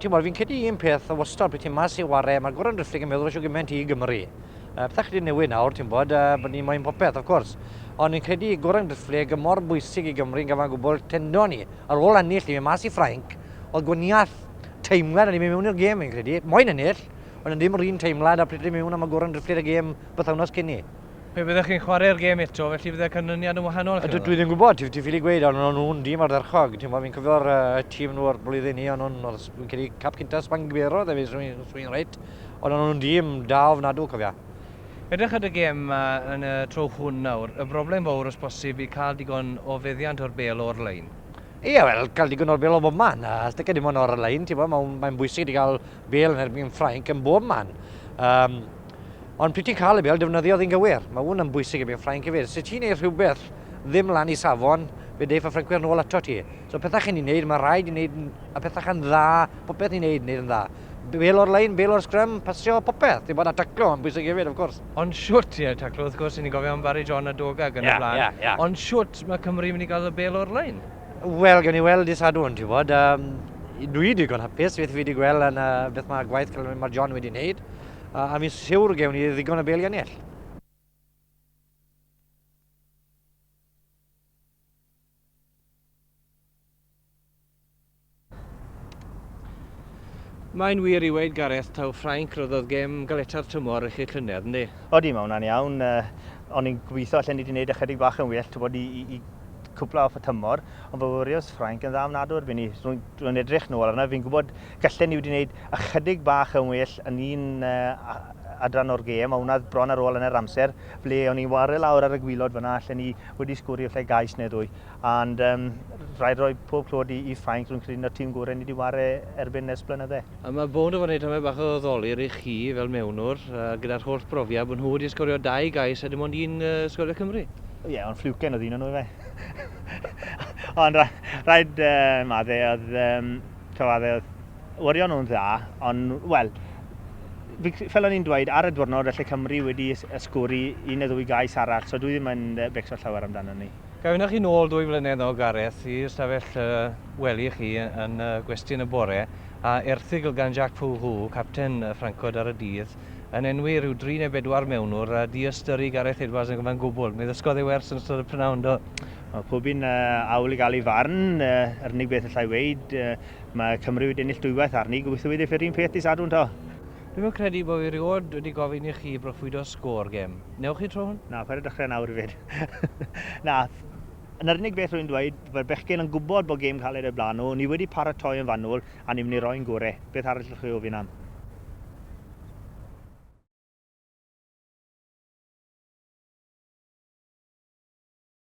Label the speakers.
Speaker 1: Ti'n fi'n credu un peth, y wastad, pryd ti'n mas i ware, mae'r Goran Driphlyg yn meddwl shwt gymaint i Gymru. Pethau chydig newid nawr, ti'n bod, bod ni'n moyn popeth, of course. Ond fi'n credu Goran Driphlyg yn mor bwysig i Gymru yn gyfan gwbl, tendo ni, ar ôl ennill ni, mas i Ffrainc, oedd gwaniaeth teimlad yn mynd mewn i'r gêm, fi'n credu. Moyn ennill, ond yn ddim yr un teimlad a pryd ni'n mewn am y Goran Driphlyg y gêm bythefnos cyn ni.
Speaker 2: Pe byddech chi'n chwarae'r gêm eto, felly fydde'r canlyniad yn wahanol, chi'n meddwl?
Speaker 1: Dwi ddim yn gwybod, ti ffili gweud, ond o'n nhw'n dîm ardderchog. Ti'n gwybod, fi'n cofio'r uh, tîm nhw o'r blwyddyn ni, o'n nhw'n, fi'n credu, cap cynta Spangbero, dde fi, swn reit. Ond o'n nhw'n dîm da ofnadw, cofia.
Speaker 2: Edrych at y gêm yn y tro hwn nawr, y broblem fawr os bosib i cael digon o feddiant o'r bêl o'r lein.
Speaker 1: Ie, wel, cael digon o'r bêl o bob man. A os dim ond o'r lein, ti'n gwybod, mae'n mae bwysig i gael bêl yn erbyn Ffrainc yn bob man. Um, Ond pryd ti'n cael y bêl, defnyddio ddi'n gywir. Mae hwn yn bwysig erbyn Ffrainc hefyd. Os ti'n neud rhywbeth ddim lan i safon, fe deiff y Ffrancwyr nôl ato ti. So pethau chi'n ei wneud, mae rhaid i wneud y pethau yn dda, popeth ni'n neud, wneud yn dda. Bêl o'r lein, bêl o'r sgrym, pasio, popeth. Ti'n bod a taclo yn bwysig hefyd, of course.
Speaker 2: Ond shwt, ie, taclo, wrth gwrs, ni'n gofio am Barry John a Doga yn y blaen. Yeah, yeah. Ond shwt mae Cymru mynd i gael y bêl o'r lein?
Speaker 1: Wel, gawn ni weld i Sadwrn, ti'n bod. Um, dwi digon hapus beth fi wedi gweld yn uh, beth mae gwaith mae John wedi wneud. A fi'n siwr gewn ni ddigon o bêl i ennill.
Speaker 2: Mae'n wir i weud, Gareth, taw Ffrainc roddodd gêm galeta'r tymor i chi llynedd, yndi?
Speaker 3: Odi, mae hwnna'n iawn. O'n i'n gobeithio allen ni wedi gwneud ychydig bach yn well, ti'n bod, i, i, i cwpla off y tymor, ond fe wirios Ffrainc yn dda ofnadw erbyn ni. Rwy'n edrych nôl arno, fi'n gwybod gallen ni wedi gwneud ychydig bach yn well yn un uh, adran o'r gêm, a hwnna bron ar ôl yn yr amser, ble o'n i'n ware lawr ar y gwylod fyna, allen ni wedi sgwrio lle gais neu ddwy. And um, rhaid rhoi pob clod i, i Ffrainc, rwy'n credu na'r tîm gorau ni wedi ware erbyn ers blynydde.
Speaker 2: A mae bownd o fod yn tamed bach o ddolur i chi fel mewnwr, uh, gyda'r holl brofiad bod nhw wedi sgorio dau gais a dim ond un uh, sgorio Cymru.
Speaker 3: Ie, yeah, ond ffliwcen oedd un o'n nhw fe. ond rhaid uh, madde, oedd, um, cyfadde, oedd warion nhw'n dda, ond, wel, fel o'n i'n dweud, ar y diwrnod, felly Cymru wedi ysgori un neu ddwy gais arall, so dwi ddim yn becso llawer amdano ni.
Speaker 2: Ga i fynd â chi nôl dwy flynedd nawr, Gareth, i ystafell uh, wely chi yn uh, gwesti yn y bore, a erthygl gan Jacques Fouroux, capten y Ffrancod ar y dydd, yn enwi rhyw dri neu bedwar mewnwr a diystyru Gareth Edwards yn gyfan gwbl. Mi ddysgodd ei wers yn ystod y prynhawn, do?
Speaker 3: Mae pob un uh, awl i gael ei farn. Uh, yr unig beth allai weud, uh, mae Cymru wedi ennill dwywaith arni. Gobeithio wedi ffyr un peth di Sadwrn to.
Speaker 2: Dwi'm yn credu bod fi rioed wedi gofyn i chi broffwydo sgôr gêm. Newch chi tro hwn?
Speaker 3: Na, paid â dechrau nawr hefyd. Na, yn yr unig beth rwy'n dweud, mae'r bechgyn yn gwybod bod gêm caled o'i blaen nhw, ni wedi paratoi yn fanwl, a ni'n mynd i roi'n gore. Beth arall ydych chi ofyn am?